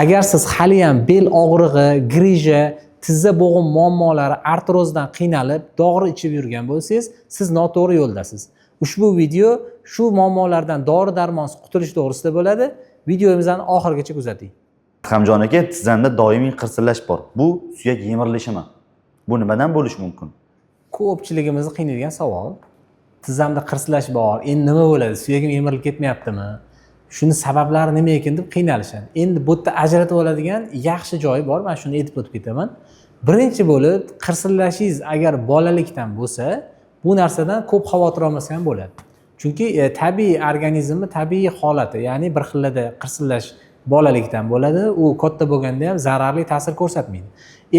Agar siz haliyam bel og'rig'i, грыжа, tizza bo'g'im muammolari, artrozdan qiynalib, dori ichib yurgan bo'lsangiz, siz noto'g'ri yo'ldasiz. Ushbu video shu muammolardan dori darmonsiz qutulish to'g'risida bo'ladi. Videomizni oxirigacha kuzating. Hamjon aka, tizzamda doimiy qirsillash bor. Bu suyak yemirilishimi? Bu nimadan bo'lishi mumkin? Ko'pchiligimizni qiynaydigan savol. Tizzamda qirsillash bor, endi nima bo'ladi? Suyagim yemirilib ketmayaptimi? Shuni sabablari nima ekan deb qiynalishadi. Endi bu yerda ajratib oladigan yaxshi joyi bor, man shuni aytib o'tib ketaman. Birinchi bo'lib, qirsillashingiz agar bolalikdan bo'lsa, bu narsadan ko'p xavotir olmasa ham bo'ladi. Chunki tabiiy organizmni tabiiy holati, ya'ni bir xillada qirsillash bolalikdan bo'ladi, u katta bo'lganda ham zararli ta'sir ko'rsatmaydi.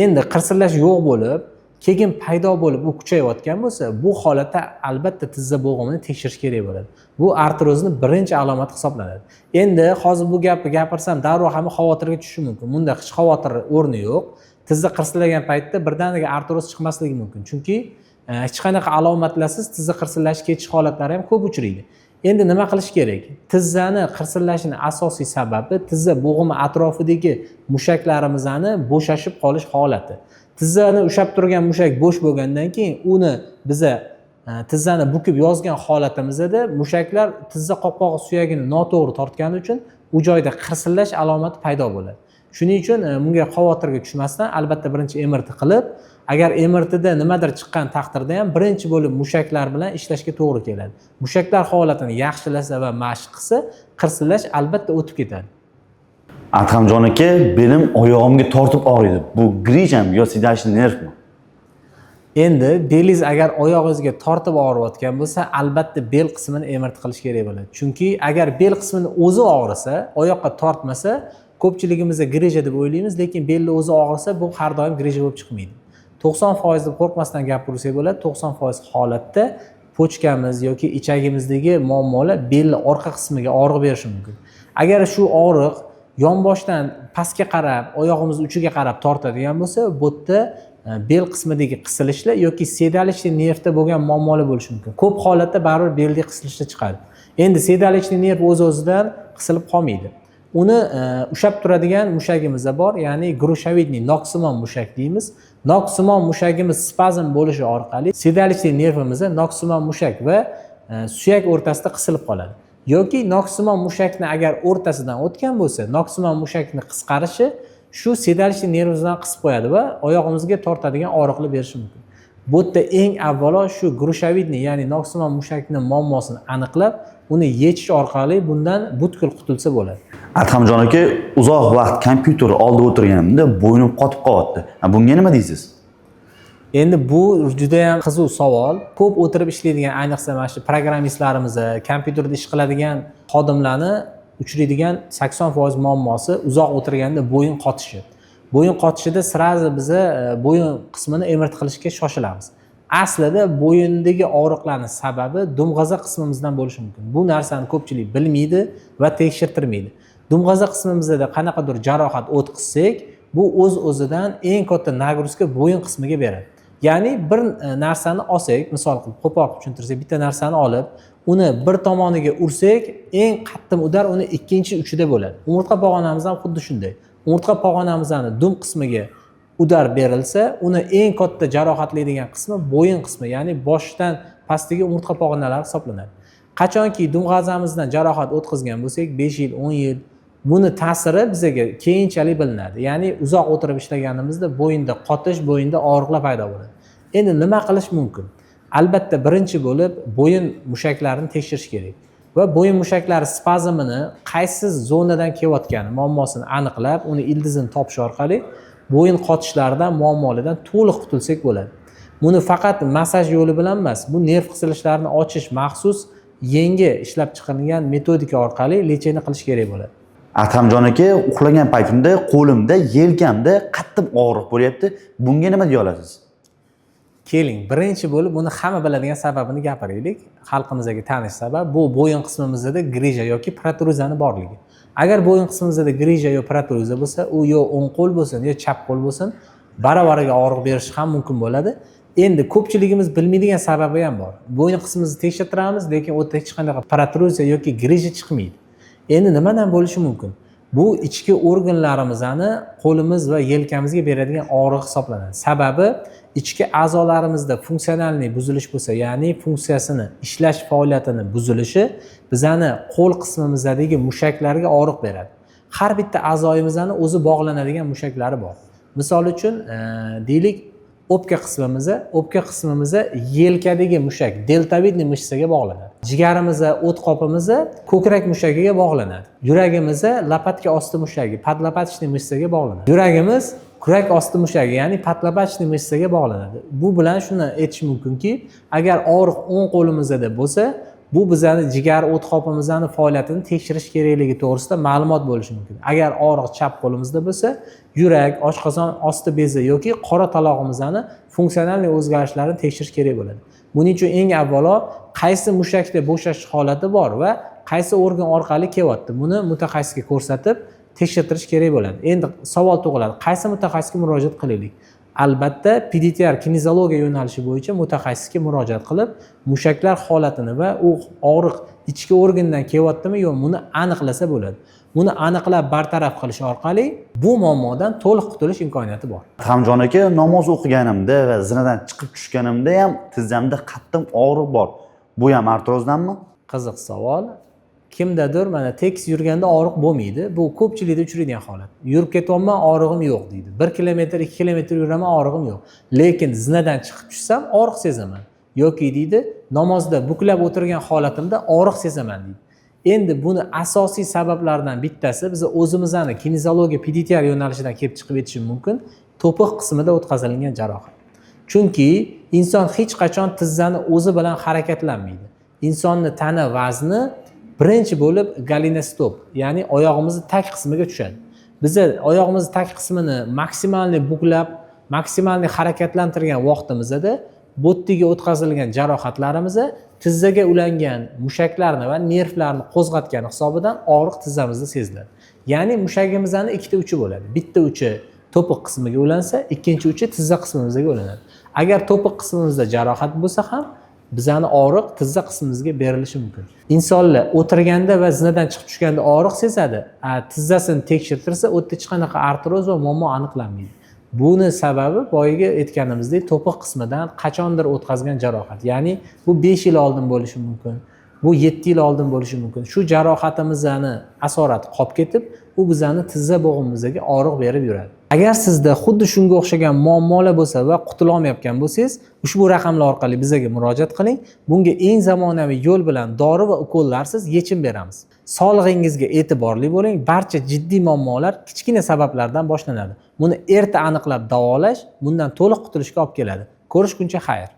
Endi qirsillash yo'q bo'lib, keyin paydo bo'lib, u kuchayotgan bo'lsa, bu holatda albatta tizza bo'g'imini tekshirish kerak bo'ladi. Bu artrozni birinchi alomati hisoblanadi. Endi hozir bu gapni gapirsam, darrov hamma xavotirga tushishi mumkin. Bunda hech xavotir o'rni yo'q. Tizza qirsillagan paytda birdaniga artroz chiqmasligi mumkin, chunki hech qanaqa alomatlarsiz tizza qirsillash ketish holatlari ham ko'p uchraydi. Endi nima qilish kerak? Tizzani qirsillashini asosiy sababi tizza bo'g'imi atrofidagi mushaklarimizni bo'shashib qolish holati. Tizzani ushlab turgan mushak bo'sh bo'lgandan keyin, uni biza tizzani bukib yozgan holatimizda mushaklar tizza qopqog'i suyagini noto'g'ri tortgani uchun u joyda qirsillash alomati paydo bo'ladi. Shuning uchun bunga xavotirga tushmasdan, albatta birinchi MRT qilib, agar MRTda nimadir chiqqan taqdirda ham birinchi bo'lib mushaklar bilan ishlashga to'g'ri keladi. Mushaklar holatini yaxshilasa va mashq qilsa, qirsillash albatta o'tib ketadi. Adhamjon aka, belim oyog'imga tortib og'riydi. Bu грыжа mi yo седалищный nervmi? Endi belingiz agar oyog'ingizga tortib og'riyotgan bo'lsa, albatta bel qismini MRT qilish kerak bo'ladi. Chunki agar bel qismini o'zi og'risa, oyoqqa tortmasa, ko'pchiligimiz грыжа deb o'ylaymiz, lekin belni o'zi og'risa, bu har doim грыжа bo'lib chiqmaydi. 90% deb qo'rqmasdan gapirsak bo'ladi. 90% holatda почка miz yoki ichagimizdagi muammolar belni orqa qismiga og'riq berishi mumkin. Agar shu og'riq yonboshdan pastga qarab, oyog'imiz uchiga qarab tortadigan bo'lsa, bu yerda bel qismidagi qisilishlar yoki седалищный nervda bo'lgan muammolar bo'lishi mumkin. Ko'p holatda baribir beldagi qisilishlar chiqadi. Endi седалищный nerv o'z o'zidan qisilib qolmaydi. Uni ushlab turadigan mushagimiz bor, ya'ni грушевидный, noksimon mushak deymiz. Noksimon mushagimiz spazm bo'lishi orqali седалищный nervimiz noksimon mushak va suyak o'rtasida qisilib qoladi yoki noksimon mushakni agar o'rtasidan o'tgan bo'lsa, noksimon mushakni qisqarishi shu седалищный nervimizdan qisib qo'yadi va oyog'imizga tortadigan og'riqlar berishi mumkin. Bu yerda eng avvalo shu грушевидный, ya'ni noksimon mushakni muammosini aniqlab, uni yechish orqali bundan butkul qutulsa bo'ladi. Adhamjon aka, uzoq vaqt kompyuter oldida o'tirganimda bo'ynim qotib qolyapti. Ha, bunga nima deysiz? Endi bu judayam qiziq savol. Ko'p o'tirib ishlaydigan, ayniqsa mana shu programmistlarimiz, kompyuterda ish qiladigan xodimlarni uchraydigan 80% muammosi uzoq o'tirganda bo'yin qotishi. Bo'yin qotishida сразу biza bo'yin qismini MRT qilishga shoshilamiz. Aslida bo'yindagi og'riqlarni sababi dumg'aza qismimizdan bo'lishi mumkin. Bu narsani ko'pchilik bilmaydi va tekshirtirmaydi. Dumg'aza qismimizda qanaqadir jarohat o'tkazsak, bu o'z o'zidan eng katta нагрузка bo'yin qismiga beradi. Ya'ni bir narsani olsak, misol qilib, qo'pol qilib tushuntirsak, bitta narsani olib, uni bir tomoniga ursak, eng qattiq удар uni ikkinchi uchida bo'ladi. Umurtqa pog'onamiz ham xuddi shunday. Umurtqa pog'onamizni dum qismiga удар berilsa, uni eng katta jarohatlaydigan qismi bo'yin qismi, ya'ni boshdan pastdagi umurtqa pog'onalari hisoblanadi. Qachonki dumg'azamizdan jarohat o'tkazgan bo'lsak, 5 yil, 10 yil, buni ta'siri bizaga keyinchalik bilinadi. Ya'ni uzoq o'tirib ishlaganimizda bo'yinda qotish, bo'yinda og'riqlar paydo bo'ladi. Endi nima qilish mumkin? Albatta birinchi bo'lib bo'yin mushaklarini tekshirish kerak va bo'yin mushaklari spazmini qaysi zonadan kelayotgani muammosini aniqlab, uni ildizini topish orqali bo'yin qotishlaridan, muammolardan to'liq qutulsak bo'ladi. Buni faqat massaj yo'li bilan emas, bu nerv qisilishlarini ochish maxsus yangi ishlab chiqilgan metodika orqali лечение qilish kerak bo'ladi. Adhamjon aka, uxlagan paytimda qo'limda, yelkamda qattiq og'riq bo'lyapti. Bunga nima deya olasiz? Keling, birinchi bo'lib buni hamma biladigan sababini gapiraylik. Xalqimizga tanish sabab bu bo'yin qismimizda грыжа yoki protruziyani borligi. Agar bo'yin qismimizda грыжа yo protruziya bo'lsa, u yo o'ng qo'l bo'lsin, yo chap qo'l bo'lsin, baravariga og'riq berishi ham mumkin bo'ladi. Endi ko'pchiligimiz bilmaydigan sababi ham bor. Bo'yin qismimizni tekshirtiramiz, lekin u yerda hech qanaqa protruziya yoki грыжа chiqmaydi. Endi nimadan bo'lishi mumkin? Bu ichki organlarimizni qo'limiz va yelkamizga beradigan og'riq hisoblanadi. Sababi ichki a'zolarimizda функциональный buzilish bo'lsa, ya'ni funksiyasini, ishlash faoliyatini buzilishi bizani qo'l qismimizdagi mushaklarga og'riq beradi. Har bitta a'zoyimizni o'zi bog'lanadigan mushaklari bor. Misol uchun, deylik, o'pka qismimizni, o'pka qismimizni yelkadagi mushak, дельтовидный мышца ga bog'lanadi. Jigarimizni, o't qopimizni ko'krak mushagiga bog'lanadi. Yuragimizni лопатка osti mushagi, подлопаточный мышца ga bog'lanadi. Yuragimiz kurak osti mushagi, ya'ni подлопаточный мышца ga bog'lanadi. Bu bilan shuni aytish mumkinki, agar og'riq o'ng qo'limizda bo'lsa, bu bizani jigar, o't qopimizni faoliyatini tekshirish kerakligi to'g'risida ma'lumot bo'lishi mumkin. Agar og'riq chap qo'limizda bo'lsa, yurak, oshqozon osti bezi yoki qora talog'imizni функциональный o'zgarishlarini tekshirish kerak bo'ladi. Buning uchun eng avvalo qaysi mushakda bo'shashish holati bor va qaysi organ orqali kelyapti, buni mutaxassisga ko'rsatib tekshirtirish kerak bo'ladi. Endi savol tug'iladi: qaysi mutaxassisga murojaat qilaylik? Albatta, PDTR kineziologiya yo'nalishi bo'yicha mutaxassisga murojaat qilib, mushaklar holatini va u og'riq ichki organdan kelyaptimi, yo'q, buni aniqlasa bo'ladi. Buni aniqlab, bartaraf qilish orqali bu muammodan to'liq qutulish imkoniyati bor. Adhamjon aka, namoz o'qiganimda va zinadan chiqib tushganimda ham tizzamda qattiq og'riq bor. Bu ham artrozdanmi? Qiziq savol. Kimdadir mana tekis yurganda og'riq bo'lmaydi. Bu ko'pchilikda uchraydigan holat. Yurib ketyapman, og'rig'im yo'q deydi. 1 kilometr, 2 kilometr yuraman, og'rig'im yo'q, lekin zinadan chiqib tushsam, og'riq sezaman yoki deydi, namozda buklab o'tirgan holatimda og'riq sezaman deydi. Endi buni asosiy sabablaridan bittasi, biz o'zimizni kineziologiya PDTR yo'nalishidan kelib chiqib aytishim mumkin, to'piq qismida o'tkazilgan jarohat. Chunki inson hech qachon tizzani o'zi bilan harakatlanmaydi. Insonni tana vazni birinchi bo'lib голеностоп, ya'ni oyog'imizni tag qismiga tushadi. Biza oyog'imizni tag qismini максимальный buklab, максимальный harakatlantirgan vaqtimizda bo'ttiga o'tkazilgan jarohatlarimiz tizzaga ulangan mushaklarni va nervlarni qo'zg'atgani hisobidan og'riq tizzamizda seziladi. Ya'ni mushagimizni ikkita uchi bo'ladi. Bitta uchi to'piq qismiga ulansa, ikkinchi uchi tizza qismimizga ulanadi. Agar to'piq qismimizda jarohat bo'lsa ham, bizani og'riq tizza qismimizga berilishi mumkin. Insonlar o'tirganda va zinadan chiqib tushganda og'riq sezadi, tizzasini tekshirtirsa, u yerda hech qanaqa artroz va muammo aniqlanmaydi. Buni sababi boyagi aytganimizdek, to'piq qismidan qachondir o'tkazgan jarohat. Ya'ni bu 5 yil oldin bo'lishi mumkin, bu 7 yil oldin bo'lishi mumkin. Shu jarohatimizni asorati qolib ketib, u bizani tizza bo'g'imimizga og'riq berib yuradi. Agar sizda xuddi shunga o'xshagan muammolar bo'lsa va qutulolmayotgan bo'lsangiz, ushbu raqamlar orqali bizga murojaat qiling. Bunga eng zamonaviy yo'l bilan dori va ukollarsiz yechim beramiz. Sog'lig'ingizga e'tiborli bo'ling. Barcha jiddiy muammolar kichkina sabablardan boshlanadi. Buni erta aniqlab davolash bundan to'liq qutulishga olib keladi. Ko'rishguncha xayr.